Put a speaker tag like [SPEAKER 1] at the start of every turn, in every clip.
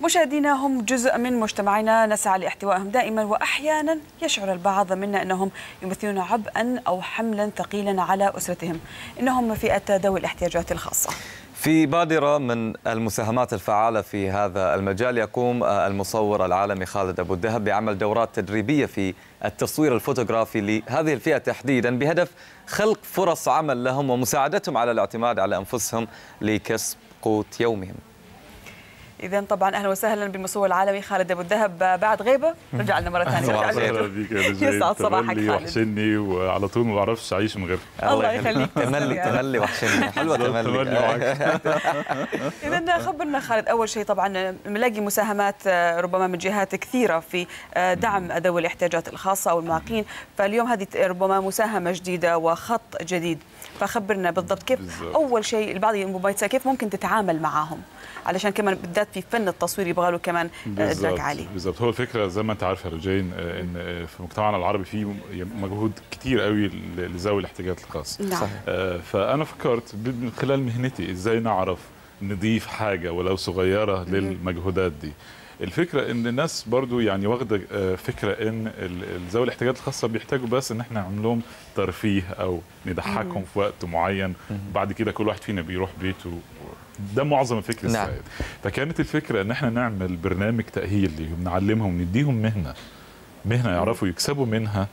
[SPEAKER 1] مشاهدينا هم جزء من مجتمعنا، نسعى لاحتوائهم دائما، وأحيانا يشعر البعض منا أنهم يمثلون عبئا أو حملا ثقيلا على أسرتهم. إنهم فئة ذوي الاحتياجات الخاصة.
[SPEAKER 2] في بادرة من المساهمات الفعالة في هذا المجال يقوم المصور العالمي خالد أبو الذهب بعمل دورات تدريبية في التصوير الفوتوغرافي لهذه الفئة تحديدا، بهدف خلق فرص عمل لهم ومساعدتهم على الاعتماد على أنفسهم لكسب قوت يومهم.
[SPEAKER 1] إذا طبعا أهلا وسهلا بالمصور العالمي خالد أبو الذهب، بعد غيبة رجع لنا مرة ثانية. يسعد صباحك خالد.
[SPEAKER 3] وحشني وعلى طول ما بعرفش أعيش من غيرك.
[SPEAKER 1] الله يخليك.
[SPEAKER 2] تملي تملي وحشني، حلوة تملي.
[SPEAKER 1] إذا خبرنا خالد، أول شيء طبعا نلاقي مساهمات ربما من جهات كثيرة في دعم ذوي الاحتياجات الخاصة أو المعاقين، فاليوم هذه ربما مساهمة جديدة وخط جديد، فخبرنا بالضبط كيف بالزبط. أول شيء البعض كيف ممكن تتعامل معاهم، علشان كمان بالذات في فن التصوير يبغى له كمان ادراك عالي.
[SPEAKER 3] بالظبط، هو الفكرة زي ما انت عارفه يا رجين ان في مجتمعنا العربي في مجهود كتير قوي لذوي الاحتياجات الخاصة. نعم. فانا فكرت من خلال مهنتي ازاي نعرف نضيف حاجة ولو صغيرة للمجهودات دي. الفكرة ان الناس برضو يعني واخده فكرة ان ذوي الاحتياجات الخاصة بيحتاجوا بس ان احنا نعمل لهم ترفيه او نضحكهم في وقت معين، بعد كده كل واحد فينا بيروح بيته. ده معظم الفكر السائد. نعم. فكانت الفكرة ان احنا نعمل برنامج تاهيل ليهم، نعلمهم، نديهم مهنة يعرفوا يكسبوا منها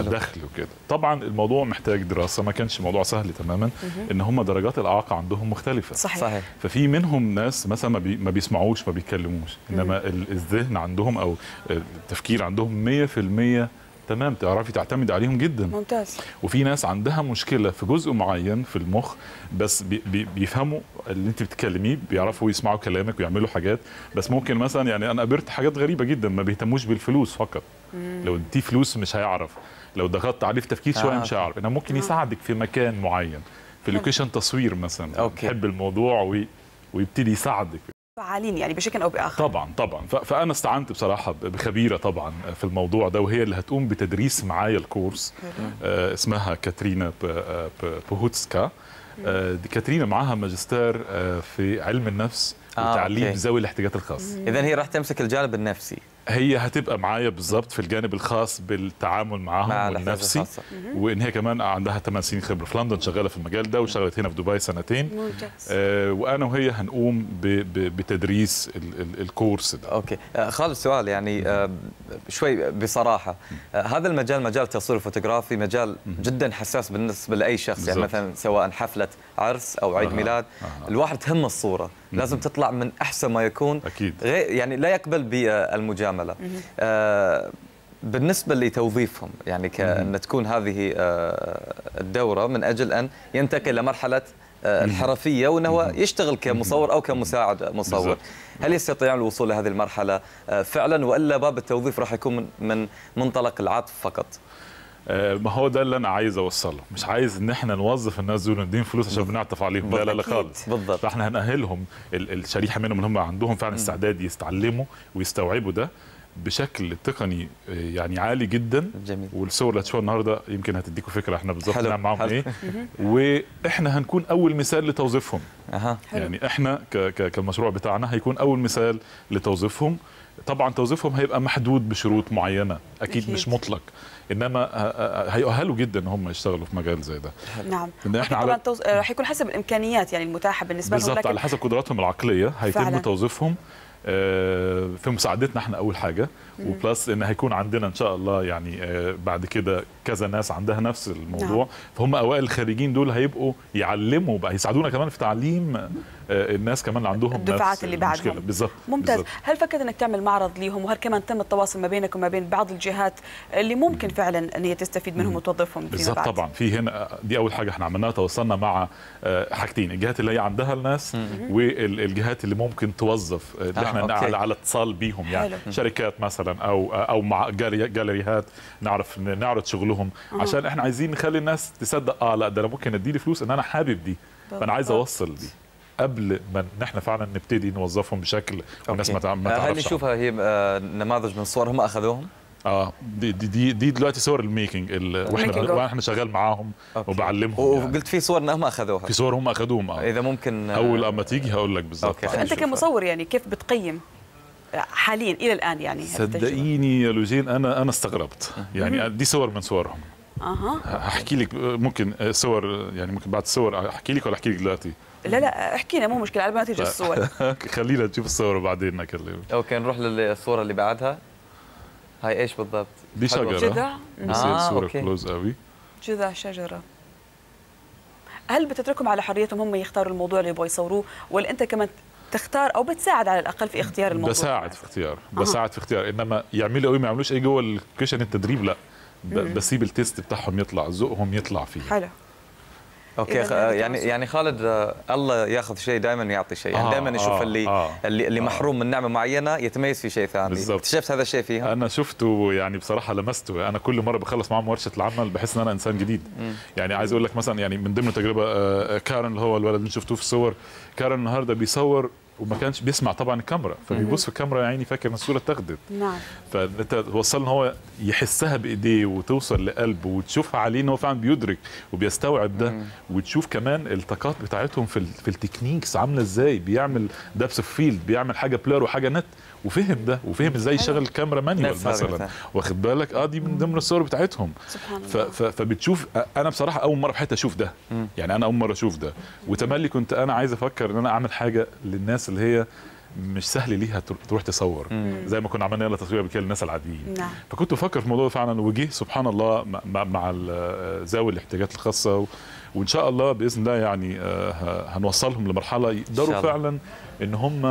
[SPEAKER 3] دخل وكده. طبعا الموضوع محتاج دراسة، ما كانش موضوع سهل تماما، ان هم درجات الاعاقة عندهم مختلفة. صحيح. ففي منهم ناس مثلا ما بيسمعوش، ما بيتكلموش، انما الذهن عندهم او التفكير عندهم 100% تمام، تعرفي تعتمد عليهم جدا.
[SPEAKER 1] ممتاز.
[SPEAKER 3] وفي ناس عندها مشكلة في جزء معين في المخ، بس بيفهموا اللي انت بتتكلميه، بيعرفوا يسمعوا كلامك ويعملوا حاجات، بس ممكن مثلا يعني انا قابلت حاجات غريبة جدا، ما بيهتموش بالفلوس فقط. لو انت فلوس مش هيعرف، لو ضغطت عليه في تفكير شوية مش هيعرف. انه ممكن يساعدك في مكان معين، في location تصوير مثلا، يحب الموضوع ويبتدي يساعدك.
[SPEAKER 1] فعالين يعني بشكل او باخر.
[SPEAKER 3] طبعا طبعا. فانا استعنت بصراحة بخبيره طبعا في الموضوع ده، وهي اللي هتقوم بتدريس معايا الكورس. اسمها كاترينا بوهوتسكا. دي كاترينا معاها ماجستير في علم النفس وتعليم ذوي الاحتياجات الخاصة.
[SPEAKER 2] اذا هي راح تمسك الجانب النفسي.
[SPEAKER 3] هي هتبقى معايا بالظبط في الجانب الخاص بالتعامل معاهم مع والنفسي، وان هي كمان عندها 8 سنين خبره في لندن، شغالة في المجال ده، واشتغلت هنا في دبي سنتين.
[SPEAKER 1] ممتاز.
[SPEAKER 3] وانا وهي هنقوم بتدريس الكورس ده.
[SPEAKER 2] okay خالد، سؤال يعني شوي بصراحة، هذا المجال، مجال التصوير الفوتوغرافي، مجال جدا حساس بالنسبة لاي شخص. بالزبط. يعني مثلا سواء حفلة عرس او عيد ميلاد، الواحد تهم الصورة، لازم تطلع من احسن ما يكون.
[SPEAKER 3] اكيد.
[SPEAKER 2] يعني لا يقبل بالمجامله. بالنسبة لتوظيفهم، يعني كأن تكون هذه الدورة من أجل أن ينتقل لمرحلة الحرفية، وأنه هو يشتغل كمصور أو كمساعد مصور. بالزبط. هل يستطيعون الوصول لهذه المرحلة فعلا، وإلا باب التوظيف راح يكون من منطلق العطف فقط؟
[SPEAKER 3] ما هو ده اللي انا عايز اوصله، مش عايز ان احنا نوظف الناس دول ونديهم فلوس عشان بنعطف عليهم، لا لا لا خالص.
[SPEAKER 2] بالضبط.
[SPEAKER 3] فاحنا هنأهلهم، الشريحة منهم اللي هم عندهم فعلا استعداد يستعلموا ويستوعبوا ده بشكل تقني يعني عالي جدا.
[SPEAKER 2] جميل.
[SPEAKER 3] والصور اللي هتشوفوها النهارده يمكن هتديكم فكرة احنا بالظبط هنعمل معاهم ايه. واحنا هنكون اول مثال لتوظيفهم. يعني احنا كمشروع بتاعنا هيكون اول مثال لتوظيفهم. طبعا توظيفهم هيبقى محدود بشروط معينة، اكيد مش مطلق، انما هيؤهلوا جدا ان هم يشتغلوا في مجال زي ده.
[SPEAKER 1] نعم. إن احنا طبعا راح يكون حسب الامكانيات يعني المتاحة بالنسبة لهم،
[SPEAKER 3] بالظبط على حسب قدراتهم العقلية هيتم توظيفهم في مساعدتنا احنا اول حاجة، و plus ان هيكون عندنا ان شاء الله يعني بعد كده كذا ناس عندها نفس الموضوع. نعم. فهم اوائل الخريجين دول هيبقوا يعلموا بقى، يساعدونا كمان في تعليم الناس كمان اللي عندهم
[SPEAKER 1] الدفعات اللي بعدهم.
[SPEAKER 3] بالظبط.
[SPEAKER 1] ممتاز. بالزبط. هل فكرت انك تعمل معرض ليهم، وهل كمان تم التواصل ما بينك وما بين بعض الجهات اللي ممكن فعلا ان هي تستفيد منهم وتوظفهم؟
[SPEAKER 3] بالظبط. طبعا في هنا دي اول حاجة احنا عملناها، تواصلنا مع حاجتين، الجهات اللي هي عندها الناس والجهات اللي ممكن توظف، اللي احنا على اتصال بيهم يعني. حلو. شركات مثلا او مع جاليريهات نعرف نعرض شغلهم، عشان احنا عايزين نخلي الناس تصدق لا ده انا ممكن اديلي فلوس ان انا حابب دي، فانا عايز اوصل دي قبل ما احنا فعلا نبتدي نوظفهم بشكل والناس ما تعرفش.
[SPEAKER 2] هل نشوفها هي نماذج من صور هم اخذوهم؟
[SPEAKER 3] دي دي دي دلوقتي صور ال making واحنا شغال معاهم وبعلمهم.
[SPEAKER 2] وقلت يعني في صور انهم اخذوها،
[SPEAKER 3] في صور هم اخذوهم.
[SPEAKER 2] اذا ممكن
[SPEAKER 3] اول اما تيجي هقول لك بالظبط.
[SPEAKER 1] انت كمصور يعني كيف بتقيم حاليا الى الان يعني؟
[SPEAKER 3] صدقيني يا لوجين انا استغربت يعني. دي صور من صورهم. هحكي لك ممكن صور، يعني ممكن بعد الصور احكي لك ولا احكي لك دلوقتي؟
[SPEAKER 1] لا لا احكي لنا، مو مشكلة على ما تيجي الصور.
[SPEAKER 3] خلينا نشوف الصور وبعدين نكلم.
[SPEAKER 2] okay نروح للصورة اللي بعدها. هاي ايش بالضبط؟
[SPEAKER 3] دي شجرة.
[SPEAKER 1] جذع.
[SPEAKER 3] صوره close قوي.
[SPEAKER 1] جذع شجرة. هل بتتركهم على حريتهم هم يختاروا الموضوع اللي يبغوا يصوروه، ولا انت كمان تختار او بتساعد على الاقل في اختيار الموضوع؟
[SPEAKER 3] بساعد في اختيار، بساعد في اختيار، انما يعملوا ايه ما يعملوش ايه جوه ال session التدريب لا، بسيب ال taste بتاعهم يطلع، ذوقهم يطلع فيه.
[SPEAKER 1] حلو.
[SPEAKER 2] okay يعني خالد الله ياخذ شيء دائما يعطي شيء، يعني دائما يشوف اللي محروم من نعمه معينة يتميز في شيء ثاني. اكتشفت هذا الشيء فيها؟
[SPEAKER 3] انا شفته يعني بصراحة لمسته. انا كل مرة بخلص معاهم ورشه العمل بحس ان انا انسان جديد. يعني عايز اقول لك مثلا يعني من ضمن تجربه كارن اللي هو الولد اللي شفتوه في الصور، كارن النهارده بيصور وما كانش بيسمع طبعا الكاميرا، فبيبص في الكاميرا يا عيني فاكر ان الصورة اتاخدت.
[SPEAKER 1] نعم.
[SPEAKER 3] فانت توصل ان هو يحسها بايديه وتوصل لقلبه وتشوفها عليه ان هو فعلا بيدرك وبيستوعب ده. وتشوف كمان الطاقات بتاعتهم في ال techniques عامله ازاي، بيعمل depth field، بيعمل حاجة blur وحاجه nat، وفهم ده وفهم ازاي يشغل الكاميرا manual مثلا، واخد بالك؟ دي من ضمن الصور بتاعتهم.
[SPEAKER 1] سبحان الله.
[SPEAKER 3] فبتشوف. انا بصراحة اول مرة في حياتي اشوف ده. يعني انا اول مرة اشوف ده، وتملي كنت انا عايز افكر ان انا اعمل حاجة للناس اللي هي مش سهل ليها تروح تصور. زي ما كنا عملنا يلا تصوير قبل كده للناس العاديين.
[SPEAKER 1] نعم.
[SPEAKER 3] فكنت بفكر في الموضوع فعلا، وجه سبحان الله مع ذوي الاحتياجات الخاصة، وان شاء الله باذن الله يعني هنوصلهم لمرحلة يقدروا فعلا ان هم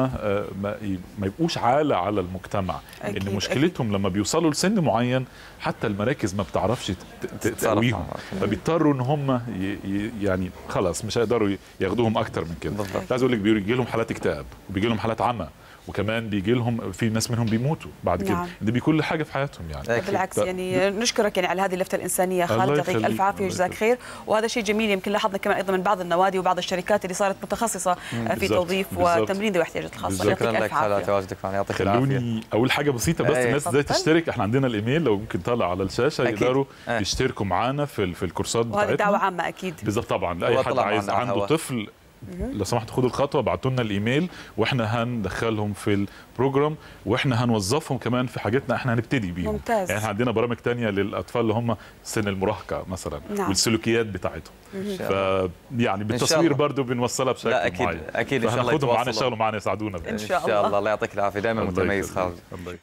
[SPEAKER 3] ما يبقوش عالة على المجتمع. أكيد. ان مشكلتهم لما بيوصلوا لسن معين حتى المراكز ما بتعرفش تقويهم، فبيضطروا ان هم يعني خلاص مش هيقدروا ياخدوهم اكتر من كده. عايز اقول لك بيجي لهم حالات اكتئاب، وبيجي لهم حالات عمى، وكمان بيجي لهم في ناس منهم بيموتوا بعد كده. نعم. ده بيكون حاجة في حياتهم يعني.
[SPEAKER 1] بالعكس يعني نشكرك يعني على هذه اللفته الانسانية خالد، يعطيك الف عافية وجزاك خير. وهذا شيء جميل يمكن لاحظنا كمان ايضا من بعض النوادي وبعض الشركات اللي صارت متخصصة في توظيف وتمرين ذوي الاحتياجات الخاصة.
[SPEAKER 2] شكرا لك على تواجدك معنا، يعطيك العافية.
[SPEAKER 3] خلوني اقول حاجة بسيطة بس، الناس ازاي تشترك. احنا عندنا الايميل لو ممكن طالع على الشاشة. أكيد. يقدروا يشتركوا معانا في الكورسات بتاعتنا،
[SPEAKER 1] وهذه دعوه عامة اكيد.
[SPEAKER 3] بالظبط طبعا لاي حد عايز عنده طفل لو سمحت خدوا الخطوة، ابعتوا لنا الايميل واحنا هندخلهم في ال program، واحنا هنوظفهم كمان في حاجتنا احنا هنبتدي بيهم.
[SPEAKER 1] ممتاز.
[SPEAKER 3] يعني احنا عندنا برامج ثانية للاطفال اللي هم سن المراهقة مثلا.
[SPEAKER 1] نعم.
[SPEAKER 3] والسلوكيات بتاعتهم. ف يعني بالتصوير برضو بنوصلها بشكل
[SPEAKER 2] لا اكيد
[SPEAKER 3] معين.
[SPEAKER 2] اكيد ان شاء الله
[SPEAKER 3] يتواصلوا معنا، يشتغلوا معنا، يساعدونا
[SPEAKER 1] ان شاء الله.
[SPEAKER 2] الله يعطيك العافية، دائما متميز خالد.
[SPEAKER 3] الله.